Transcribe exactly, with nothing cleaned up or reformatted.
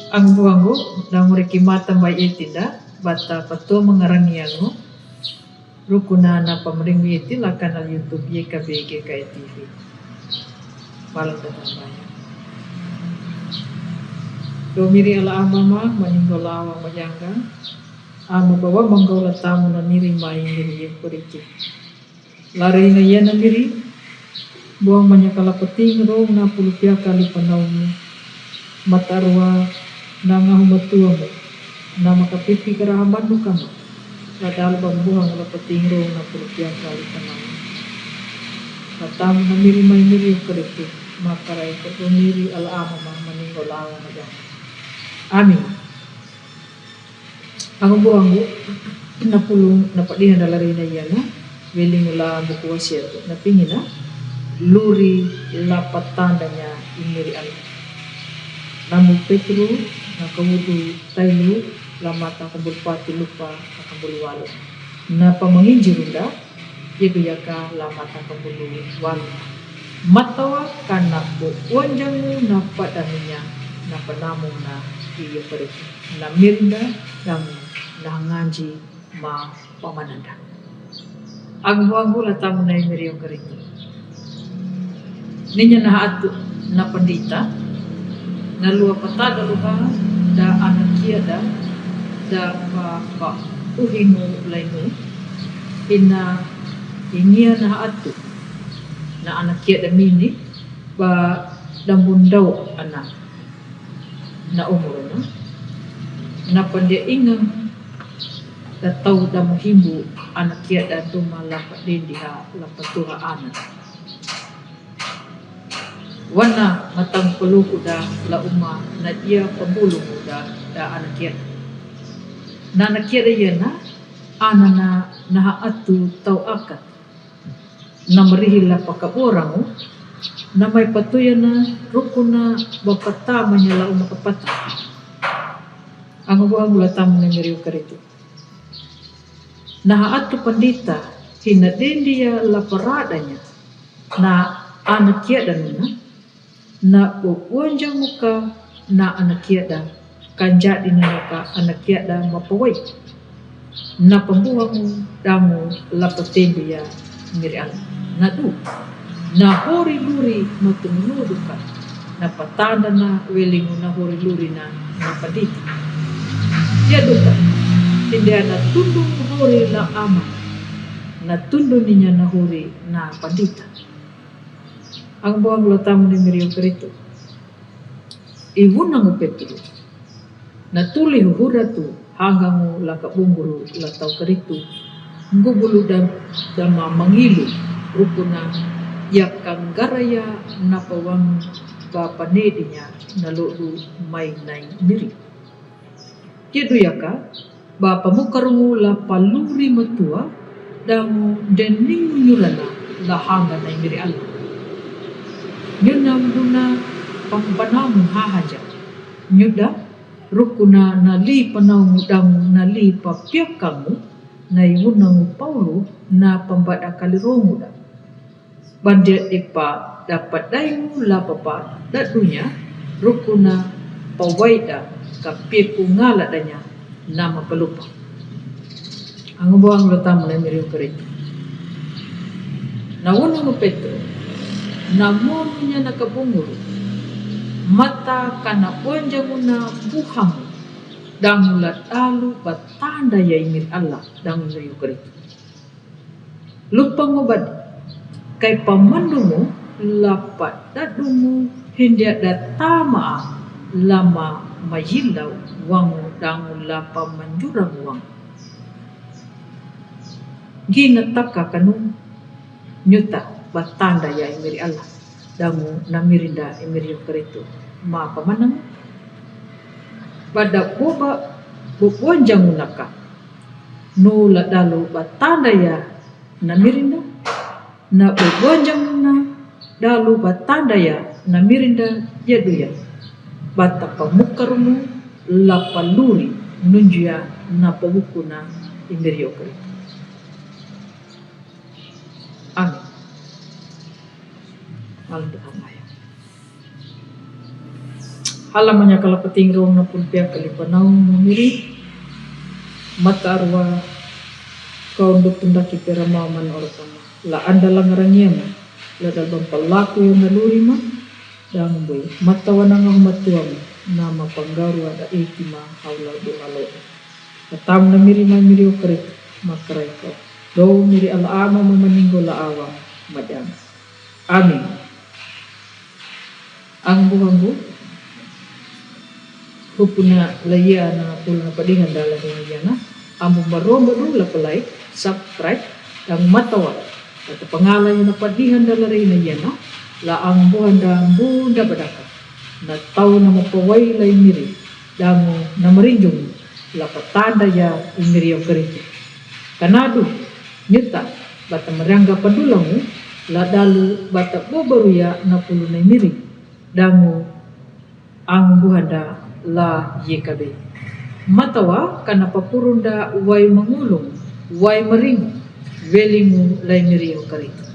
Angbu anggu, danguri ki mata mbai eti da, bata pato mengarangi anggu, rukuna na pamringu eti la kanal YouTube Y K B G K T V. Malam da tambaya. Domiri ala ama ma, maninggo lawa majanga, ama bawa manggau la tamu na miri mai miri ye kuriki. Lari na iya na miri, buang manyakala peting rong na puluh pia kali panau mu. Mata rua na ngahu matua mu, na maka pipi karaha manu kama. La dal bang buang la peting rong na puluh pia kali panau mu. Mata mu na miri mai miri ukaritu, maka rai ko miri ala ama ma maninggo lawa maja. Amin. Anggu anggu, na pulung, na padihan da lari na iya na, weling la buku wasiat, na pingina, luri la patanda nya i miri ala. Namu Petru, na kawudu tailu, la mata kambul pati lupa, na kambul walu. Na pamanginjirunda, Yedu yaka la mata kambulu walu. Matawa kana ko wanjangu na padaminya na panamu na iya pergi. Na mirinda damu na nganji ma pamananda. Anggu anggu la tamu na i miri ukaritu. Ninya na atu na pandita, na lua patada luha da anakia da, da pa, pa uhingu lainu, ina ingia na atu, na anakia da mini, ba dambundau ana, na umuruna, na pandia ingang, da tau da muhimbu, anakia da duma la padendi ha, la patuha ana. Wana matang peluku da la uma na dia pabulu da, da anakia. Na anakia da iya na, ana na naha atu tau akat. Na merihi la pakaborangu, na mai patuya na rukuna bapata manya la uma kapata. Anggu anggu la tamu na miri ukaritu. Naha atu pandita, hina dendia la paradanya, na anakia da nuna, na bobonjanguka na anakia da, kanjadi na ka anakia da mapawai. Na pambuhangu dangu la patendia miri ala. Na du. Na hori luri matu menuduka. Na patanda na welingu na hori luri na, na padita. Dia duka. Tindia na tundu hori la ama. Na tundu ninya na hori na padita. Anggu anggu la tamu na miri ukaritu. I wunangu Petru. Na tuli huhura tu hangangu la kabunguru la tau karitu. Ngubulu da, dama mangilu rukuna ya kanggaraya na pawangu ba panedinya na lodu mai nai miri. Yedu yaka, ba pamukarungu la paluri matua, dangu deningu nyulana la hanga na i miri ala. Nyunam duna pampanamu hahaja. Nyuda, rukuna na li panaumu dangu na li papiakamu, na i wunangu Paulu na pambada kalirungu da. Bandia ipa da padaingu la papa da dunya, rukuna pawaida ka piku ngala danya nama palupa. Anggu anggu la tamu na miri ukaritu. Na wunangu Petru, na monunya na kabunguru, mata kana bonjangu na buhangu, dangu la dalu batanda ya i miri ala, dangu na ukaritu. Lupangu bad, kai pamandumu la padadumu hindia da tama lama mayilau wangu dangu la pamanjurang wangu. Gina taka kanu nyuta batanda ya i miri ala. Dangu na mirinda i miri ukaritu ma pamanang. Bada boba bobonjangu naka. Nu la dalu batanda ya na mirinda. Na bobonjangu na dalu batanda ya na mirinda ya duya. Bata pamukarungu la paluri nunjuya na pawukuna i miri ukaritu. Amin. Malam Tuhan maya. Alla manyakala pating rong na pun pia kali panau mamiri. Mata arwa kau nduk tundaki pera mau man orpama. La anda langarangiama. La dalbam palaku yang naluri ma. Dang bui. Mata wananga humatuama. Nama panggaru ada iti ma haula du halo. Katam na miri ma miri okrit. Makrai kau. Dou miri ala ama mamaninggo la awang. Madang. Amin. Angbu angbu. Hupuna la ia na puluna padihan dala ina iana. Ambu maromba du la palai subscribe dang matawa. Kata pangala ina padihan dala ina iana. La angbu anda ambu da badaka. Na tau na mapawai la imiri. Dangu na marinjung la patanda ya imiri okrit. Kanadu nyuta bata mariangga padulangu la dalu bata bobaruya na puluna imiri. Dangu ang buhanda la yekabe. Matawa kana papurunda wai mangulung wai maring welingu lai miri okrit.